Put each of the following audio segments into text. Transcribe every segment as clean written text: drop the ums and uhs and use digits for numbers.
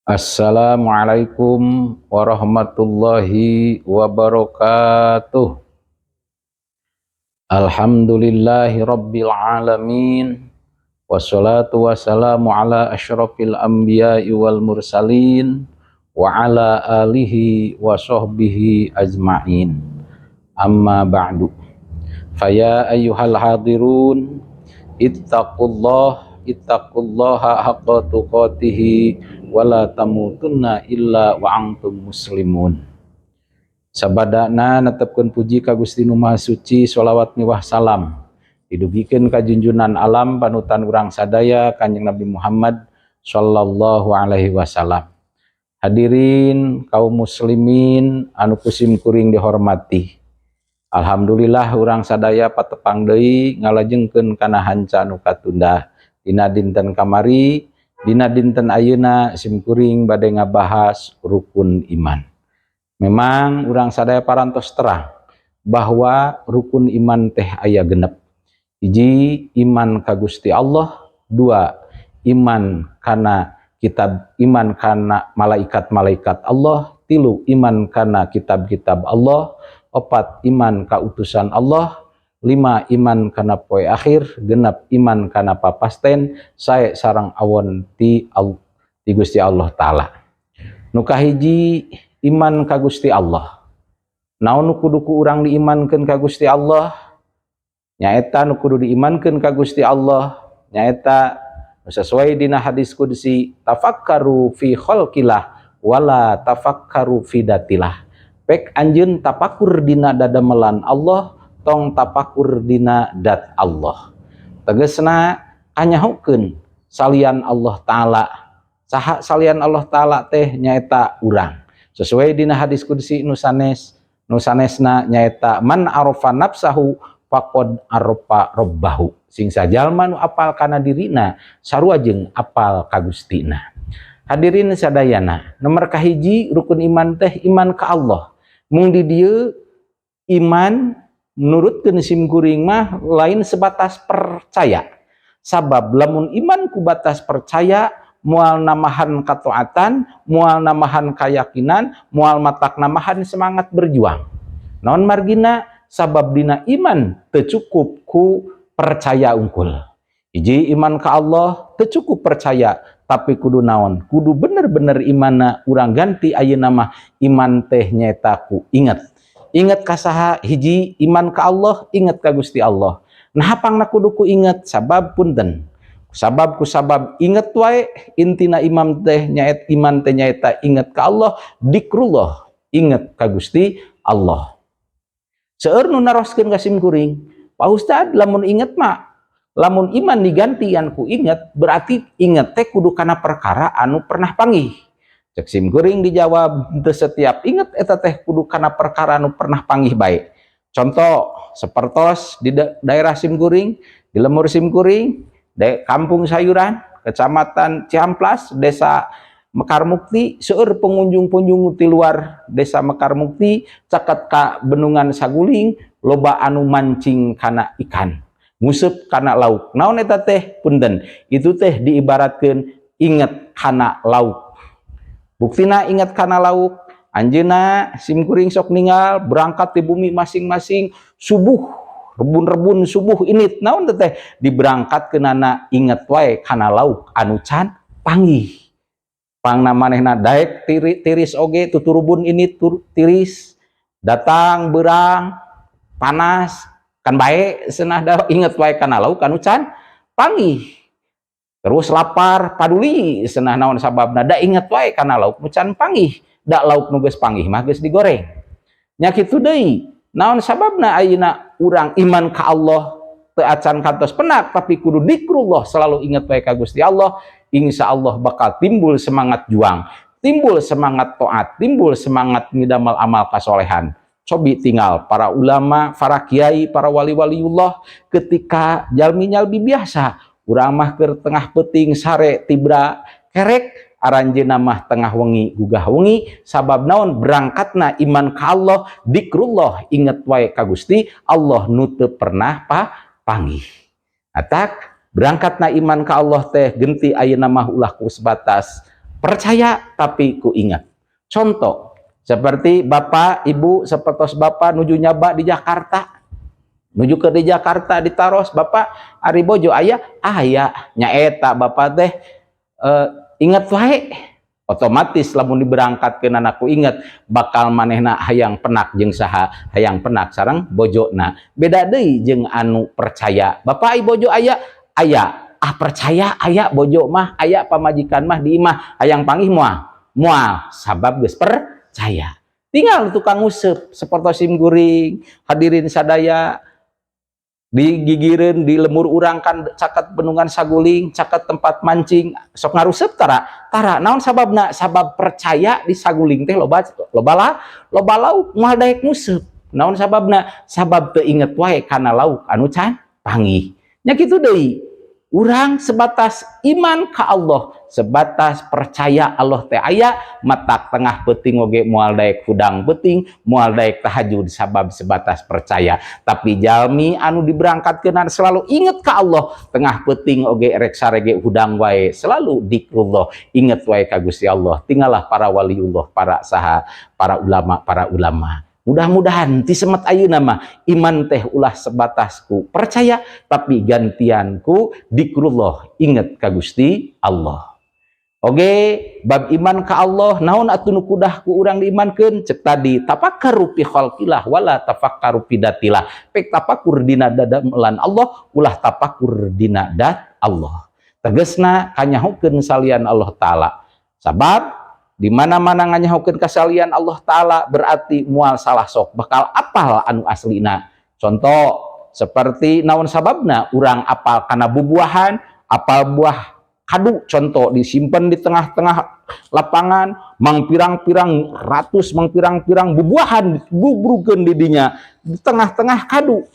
Assalamualaikum warahmatullahi wabarakatuh. Alhamdulillahi rabbil alamin. Wassalatu wassalamu ala asyrafil anbiya'i wal mursalin wa ala alihi wa sahbihi ajma'in. Amma ba'du. Faya ayyuhal hadirun, ittaqullah, ittaqullaha haqqa tuqatihi wala tamutunna illa wa antum muslimun. Sabadana netepkeun puji ka Gusti Nu Maha Suci, sholawat miwah salam didugikeun ka junjunan alam, panutan urang sadaya, Kanjeng Nabi Muhammad sallallahu alaihi wasallam. Hadirin kaum muslimin anu ku sim kuring dihormati. Alhamdulillah, urang sadaya patepang deui ngalajengkeun kana hanca anu katunda dina dinten kamari. Dina dinten ayeuna sim kuring bade ngabahas rukun iman. Memang urang sadaya parantos terang bahwa rukun iman teh aya 6. Hiji, iman ka Gusti Allah. Dua, iman kana kitab, iman kana malaikat-malaikat Allah. Tilu, iman kana kitab-kitab Allah. Opat, iman ka utusan Allah. Lima, iman kana poe akhir. 6, iman kana papasten sae sareng awon ti Gusti Allah Ta'ala. Nu kahiji, iman ka Gusti Allah. Naon nu kudu ku urang diimankeun ka Gusti Allah? Nyaeta nu kudu diimankeun ka Gusti Allah nyaeta sesuai dina hadis qudsi, tafakkaru fi khalqillah wala tafakkaru fi dzatillah. Pek anjeun tapakur dina dadamelan Allah, tong tapakur dina dat Allah. Tegesna kanyahokeun salian Allah Ta'ala. Saha salian Allah Ta'ala teh? Nyaeta urang. Sesuai dina hadis qudsi nu sanes, nu sanesna nyaeta man arafa nafsahu faqad arafa robbahu. Sing sajalma nu apal kana dirina sarua jeung apal ka Gustina. Hadirin sadayana, nomor kahiji rukun iman teh iman ka Allah. Mung di dieu iman nurutkeun sim kuring mah lain sebatas percaya, sabab lamun iman ku batas percaya moal namahan kataatan, moal namahan keyakinan, moal matak namahan semangat berjuang. Naon margina? Sabab dina iman teu cukup ku percaya unggul. Hiji, iman ka Allah teu cukup percaya, tapi kudu naon? Kudu bener-bener imana urang ganti ayeuna mah iman teh nyaeta ku inget. Inget ka saha? Hiji, iman ka Allah, inget ka Gusti Allah. Nah, pangna kudu ku inget? Sabab punten, sabab ku sabab inget wae. Intina imam teh nyaet iman teh nyaeta inget ka Allah, dikrullah, inget ka Gusti Allah. Seueur nu naroskeun ka sim kuring, "Pak Ustad, lamun inget mah, lamun iman digantian ku inget, berarti inget teh kudu kana perkara anu pernah panggih." Cek sim kuring dijawab, teu setiap inget eta teh kudu kana perkara anu pernah panggih baik. Contoh sepertos di daerah sim kuring, di lembur sim kuring, di Kampung Sayuran, Kecamatan Cihampelas, Desa Mekarmukti, seueur pengunjung-pengunjung di luar Desa Mekarmukti caket ka Bendungan Saguling, loba anu mancing kana ikan, nguseup kana lauk. Naon eta teh? Punten, itu teh diibaratkeun inget kana lauk. Buktina inget kana lauk, anjeunna sim kuring sok ninggal berangkat di bumi masing-masing subuh, rebun-rebun subuh ini. Naon teh diberangkatkeunana? Inget wae kana lauk anu can panggih. Pangna manehna daek tiris oge, tuturubun ini tiris, datang berang panas kan bae senah da inget wae kana lauk anu can panggih. Terus lapar paduli senah, naon sababna? Da inget wae kana lauk nu can panggih. Da lauk nu geus panggih mah geus digoreng nya. Kitu deui, naon sababna ayeuna urang iman ka Allah teu acan kantos penak, tapi kudu dikrullah, selalu inget wae ka Gusti Allah? Insya Allah bakal timbul semangat juang, timbul semangat taat, timbul semangat ngidamal amal kasolehan. Cobi tinggal para ulama, para kiai, para wali-waliullah ketika jalmi nyalbi biasa. Urang mah keur tengah peuting sare tibra kerek, aranjeuna mah tengah wengi gugah wengi. Sabab naon? Berangkatna iman ka Allah, dikrullah, inget wae ka Gusti Allah nu teu pernah panggih. Atak berangkatna iman ka Allah teh genti ayeuna mah ulah ku sebatas percaya. Percaya tapi ku ingat. Contoh seperti bapak, ibu, sepertos bapak nuju nyaba di Jakarta. Nuju ke di Jakarta ditaros, "Bapak, ari bojo aya?" "Aya." Nyaeta bapak teh ingat wae, otomatis lamun diberangkatkeun ku inget, bakal manehna hayang penak jeung saha? Hayang penak sareng bojona. Beda deui jeung anu percaya. "Bapak, ai bojo aya?" "Aya." "Ah, percaya aya bojo mah, aya pamajikan mah di imah, hayang panggih moal?" "Moal," sabab geus percaya. Tinggal tukang nguseup sapertos sim kuring, hadirin sadaya, digigireun di lembur urang kan caket bendungan Saguling, caket tempat mancing. Sok ngarusep tara? Tara. Naon sababna? Sabab percaya di Saguling teh loba loba lah loba lauk, moal daek nguseup. Naon sababna? Sabab teu inget wae kana lauk anu can panggih. Nya kitu deui, urang sebatas iman ka Allah, sebatas percaya Allah teh aya, matak tengah peuting oge moal daek hudang peuting, moal daek tahajud, sabab sebatas percaya. Tapi jalmi anu diberangkatkeun selalu inget ka Allah, tengah peuting oge rek sarege hudang wae, selalu dikrullah, inget wae ka Gusti Allah. Tinggallah para waliullah, para saha, para ulama, para ulama. Mudah-mudahan ti semet ayeuna mah iman teh ulah sebatas ku percaya, tapi gantian ku dikrullah, inget ka Gusti Allah. Oge bab iman ka Allah, naon atuh nu kudah ku urang diimankeun? Cek tadi, tafakkaru fi khalqillah wala tafakkaru fi dzatillah. Pek tafakur dina dadamelan Allah, ulah tafakur dina dat Allah. Tegesna kanyahokeun salian Allah Taala. Sabab di mana-mana nganyahokeun kasalian Allah Taala berarti mual salah, sok bakal apal anu aslina. Contoh seperti naon sababna urang apal kana bubuahan, apal buah kadu, contoh disimpan di tengah-tengah lapangan, mang pirang-pirang ratus, mang pirang-pirang bubuahan bubrukeun di dinya di tengah-tengah kadu.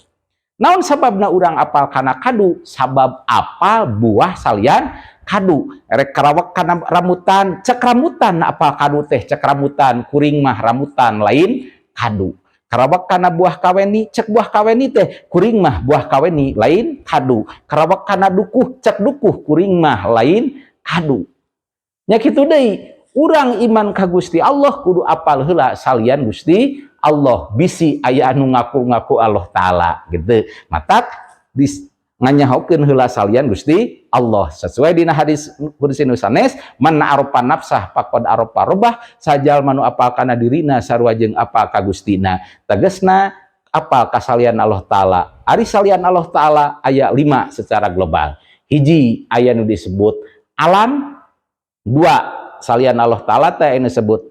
Naon sababna urang apal kana kadu? Sabab apal buah salian kadu. Rek karawak kana rambutan, cek rambutan apal kadu teh, cek rambutan, kuring mah rambutan, lain kadu. Karawak kana buah kaweni, cek buah kaweni teh, kuring mah buah kaweni, lain kadu. Karawak kana dukuh, cek dukuh, kuring mah lain kadu. Nya kitu deui, urang iman ka Gusti Allah kudu apal heula salian Gusti Allah, bisi aya anu ngaku-ngaku Allah Taala gitu. Matak di nganyahokeun heula salian Gusti Allah, sesuai dina hadis qudsi nu sanes, man arofa nafsah faqad arofa robbah, sajalma nu apal kana dirina sarua jeung apal ka Gustina. Tegesna apal kasalian Allah Taala. Ari salian Allah Taala aya 5 secara global. Hiji, aya nu disebut alam. Dua, salian Allah Taala teh aya nu disebut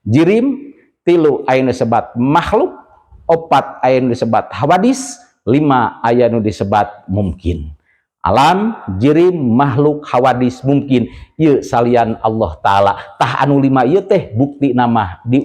jirim. Tilu, aya nu disebut makhluk. Opat, aya nu disebut hawadis. Lima, aya nu disebat mungkin. Alam, jirim, makhluk, hawadis, mungkin, ieu salian Allah Taala. Tah, anu lima ieu teh bukti nama di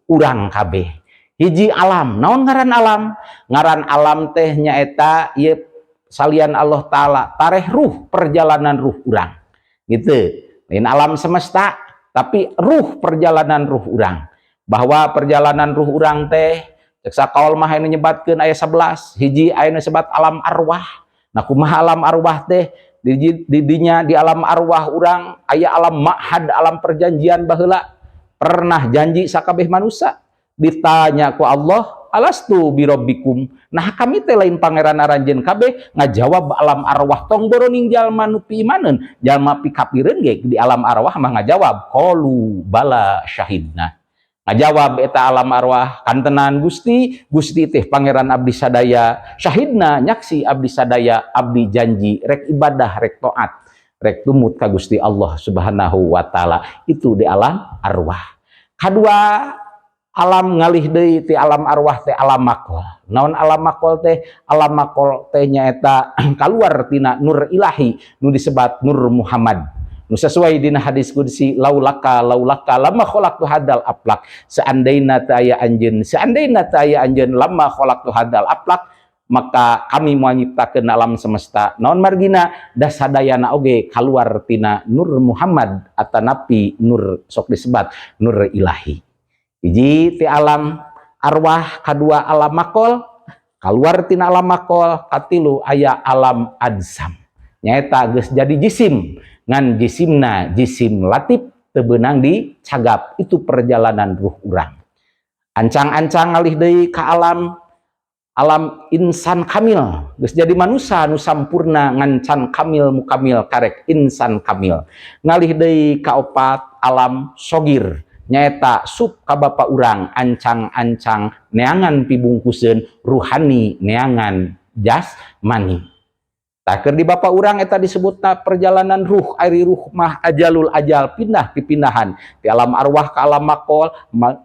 urang kabeh. Hiji, alam. Naon ngaran alam? Ngaran alam teh nyaeta ieu salian Allah Taala, tareh ruh, perjalanan ruh urang gitu. Lain alam semesta, tapi ruh, perjalanan ruh urang, bahwa perjalanan ruh urang teh cek sakaol mah anu nyebatkeun aya 11. Hiji, aya nu sebat alam arwah. Nah, kumaha alam arwah teh? Di dinya, di alam arwah urang aya alam ma'had, alam perjanjian. Baheula pernah janji sakabeh manusia, ditanya ku Allah, "Alastu birabbikum?" Nah, kami teh lain pangeran aranjeun kabeh? Ngajawab alam arwah. Tong boroning jalma nu piimaneun, jalma pikapireun ge di alam arwah mah ngajawab, qalu bala syahidna. Ngajawab eta alam arwah, "Kantenan Gusti, Gusti teh pangeran abdi sadaya. Syahidna, nyaksi abdi sadaya, abdi janji rek ibadah, rek taat, rek tumut ka Gusti Allah Subhanahu wa Taala." Itu di alam arwah. Kadua, alam ngalih deui ti alam arwah teh alam makol. Naon alam makol teh? Alam makol teh nyaeta kaluar tina nur ilahi nu disebat Nur Muhammad, nu sesuai dina hadis qudsi, laulaka laulaka lama khalaqtu hadal aflak, seandainya teu aya anjeun, seandainya teu aya anjeun, lama khalaqtu hadal aflak, maka kami mau nyiptakeun alam semesta. Naon margina? Da sadayana oge kaluar tina Nur Muhammad atanapi nur sok disebat nur ilahi. Hiji ti alam arwah, kadua alam makol, kaluar tina alam makol. Katilu, aya alam ajsam, nyaeta geus jadi jisim, ngan jisimna jisim latif. teu beunang dicagap. Itu perjalanan ruh urang. Ancang-ancang ngalih deui ka alam alam insan kamil, geus jadi manusia nu sampurna ngan can kamil mukamil, karek insan kamil. Ngalih deui ka opat, alam sogir, nyaeta sup ka bapa urang, ancang-ancang neangan pibungkuseun ruhani, neangan jasmani. Tah, keur di bapa urang eta disebutna perjalanan ruh. Ari ruh mah ajalul ajal, pindah pipindahan di alam arwah ke alam makol,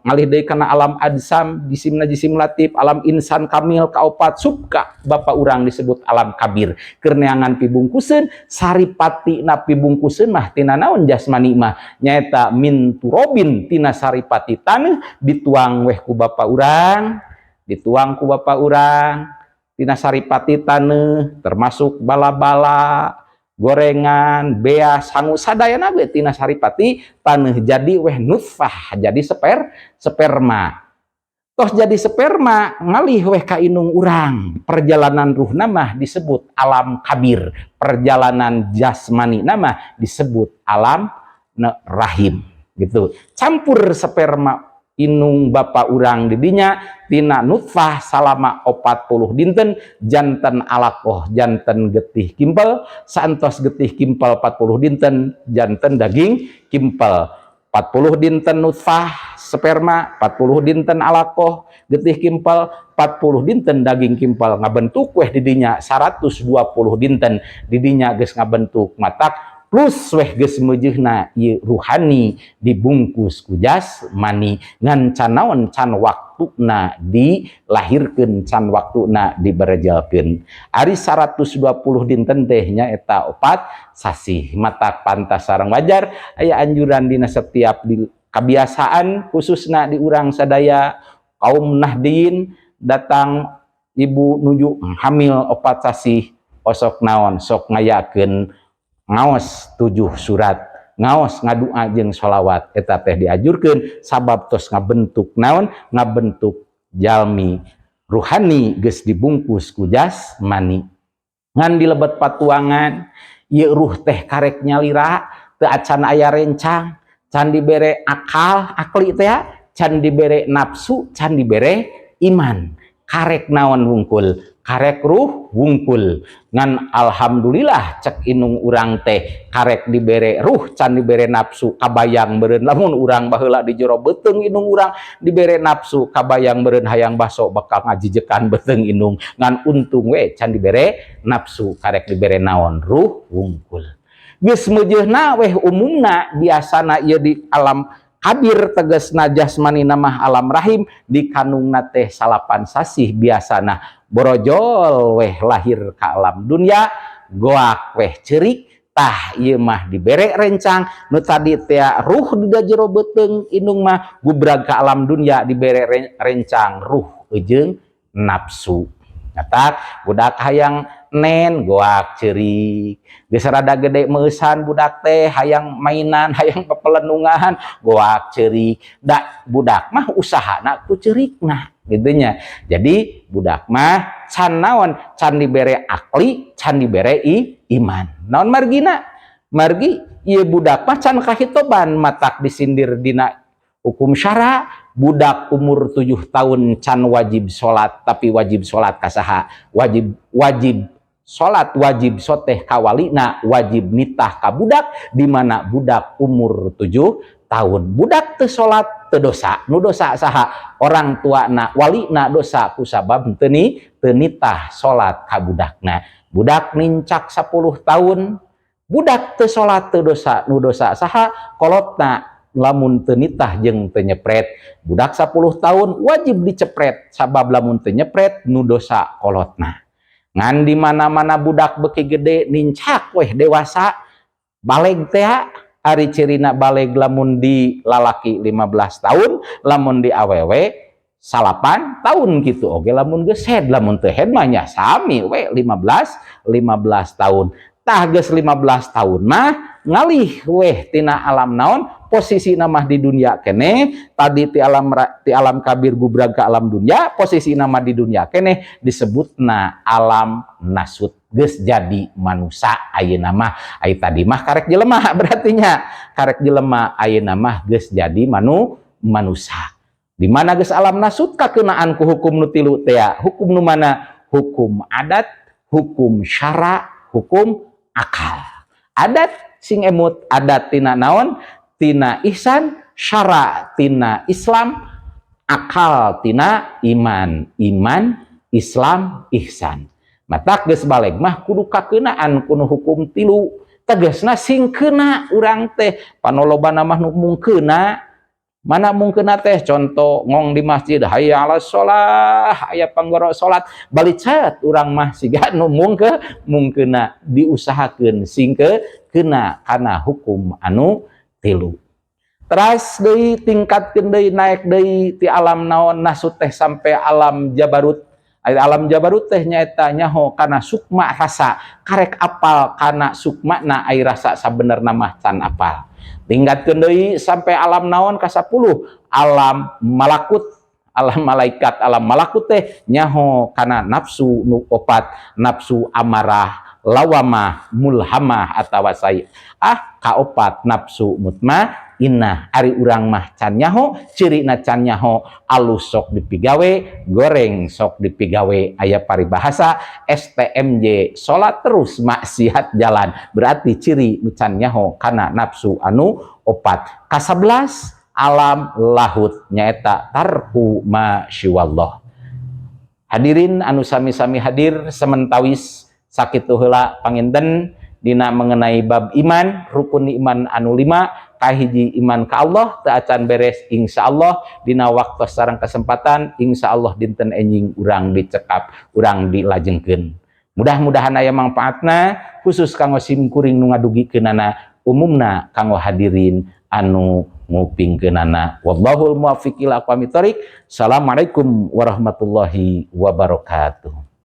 ngalih deui kana alam ajsam, jisimna jisim latif, alam insan kamil, kaopat sup ka bapa urang disebut alam kabir, keur neangan pibungkuseun. Saripati na pibungkuseun mah tina naon? Jasmani mah nyaeta min turobin, tina saripati taneuh, dituang weh ku bapa urang, dituang ku bapa urang tina saripati taneuh, termasuk bala-bala, gorengan, beas, sangu, sadayana we tina saripati taneuh. Jadi weh nutfah, jadi sperma. Tos jadi sperma, ngalih weh ka indung urang. Perjalanan ruh mah disebut alam kabir, perjalanan jasmani mah disebut alam rahim gitu. Campur sperma inung bapa urang didinya tina nutfah salama 40 dinten, janten alaqoh, janten getih kimpel. Saentos getih kimpel 40 dinten, janten daging kimpel. 40 dinten nutfah sperma, 40 dinten alaqoh getih kimpel, 40 dinten daging kimpel, ngabentuk weh didinya 120 dinten. Didinya geus ngabentuk, matak plus weh geus meujeuhna ieu ruhani dibungkus ku jasmani, ngan can naon, can waktuna dilahirkeun, can waktuna diberejelkeun. Ari 120 dinten teh nyaeta 4 sasih. Matak pantas sareng wajar aya anjuran dina setiap di kebiasaan, khususna di urang sadaya kaum Nahdien, datang ibu nuju hamil 4 sasih, osok naon, sok ngayakeun ngaos tujuh surat, ngaos ngadua jeung sholawat. Eta teh diajurkeun sabab tos ngabentuk naon, ngabentuk jalmi ruhani geus dibungkus ku jasmani. Ngan di lebet patuangan ieu ruh teh karek nyalira, teu acan aya rencang, can dibere akal, akli teh, can dibere nafsu, can dibere iman, karek naon wungkul, karek ruh wungkul. Ngan alhamdulillah, cek inung urang teh karek dibere ruh, can dibere nafsu. Kabayang meureun lamun urang baheula di jero beuteung inung urang dibere nafsu, kabayang meureun hayang baso bakal ngajijekan beuteung inung. Ngan untung we can dibere nafsu, karek dibere naon, ruh wungkul. Geus meujeuhna weh, umumna biasana ieu di alam kabir, tegasna jasmani mah alam rahim, di kandungna teh 9 sasih, biasana borojol weh lahir ke alam dunia, goak weh cerik. Tah, ieu mah dibere rencang nu tadi teh, ruh di jero beuteung indung mah gubrag ke alam dunia, dibere rencang ruh jeung nafsu. Matak budak hayang nen, goak cerik. Geus rada gede meusan budak teh hayang mainan, hayang pepelenungan, goak cerik. Da budak mah usahana ku ceurikna gitu nya. Jadi budak mah can naon, can dibere akli, can dibere iman. Naon margina? Margi ieu budak mah can kahitoban. Matak disindir dina hukum syara, budak umur 7 tahun can wajib sholat, tapi wajib sholat kasaha? Wajib wajib sholat, wajib soteh kawalina, wajib nitah ka budak. Di mana budak umur 7 tahun, budak teu sholat teu dosa. Nu dosa saha? Orang tua na, walina dosa kusabab teu nitah sholat ka budakna. Budak nincak 10 tahun, budak teu sholat teu dosa. Nu dosa saha? Kolotna, lamun teu nitah jeung teu nyepret. Budak 10 tahun wajib dicepret, sabab lamun teu nyepret nu dosa kolotna. Ngan di mana-mana budak beki gede, nincak weh dewasa, baleg teh. Ari cirina baleg lamun di lalaki 15 tahun, lamun di awewe 9 tahun gitu. Oke, lamun geus head, lamun teu head mah nya sami we 15 15 tahun. Tah, geus 15 tahun mah ngalih weh tina alam naon, posisi mah di dunia keneh. Tadi ti alam kabir gubrag ke alam dunia, posisi mah di dunia keneh, disebutna alam nasut. Geus jadi manusia ayeuna mah. Ai tadi mah karek jelema, berarti nya karek jelema, ayeuna mah geus jadi manusia. Di mana geus alam nasut, kakenaan ku hukum nu tilu teh. Hukum nu mana? Hukum adat, hukum syara, hukum akal. Adat sing emut, adat tina naon? Tina ihsan. Syara tina Islam, akal tina iman. Iman, Islam, ihsan. Matak geus baleg mah kudu kakenaan kudu hukum tilu. Tegasna sing kena urang teh, panolobana mah nu mungkeuna. Mana mungkeuna teh? Contoh, ngong di masjid, hayya ala sholah, aya panggoro salat, balik cat urang mah siga nu mungkeuna. Diusahakeun sing ke kena kana hukum anu tilu. Teras deui, tingkatkeun deui, naik deui ti alam naon, nasut teh, sampai alam jabarut. Alam jabarut teh nyaeta nyaho kana sukma rasa, karek apal kana sukma na, ai rasa sabenerna mah can apal. Tingkatkeun deui sampai alam naon? Ka 10, alam malakut, alam malaikat. Alam malakut teh nyaho kana nafsu nu opat, nafsu amarah, lawamah, mulhamah atawa ah kaopat nafsu mutmainah. Ari urang mah can nyaho cirina, can nyaho alus sok dipigawe, goreng sok dipigawe. Aya paribahasa STMJ, salat terus maksiat jalan, berarti ciri nu can nyaho kana nafsu anu opat. Ka-11, alam lahut, nyaeta tarku ma siwallah. Hadirin anu sami-sami hadir, sementawis sakitu heula panginten dina mengenai bab iman, rukun iman anu lima, kahiji iman ka Allah. Teu acan beres, insyaallah dina waktu sareng kesempatan, insyaallah dinten enjing urang dicekap, urang dilajengkeun. Mudah-mudahan aya manfaatna, khusus kanggo sim kuring nu ngadugikeunana, umumna kanggo hadirin anu ngupingkeunana. Wallahul muwaffiq ila aqwamit thoriq. Assalamualaikum warahmatullahi wabarakatuh.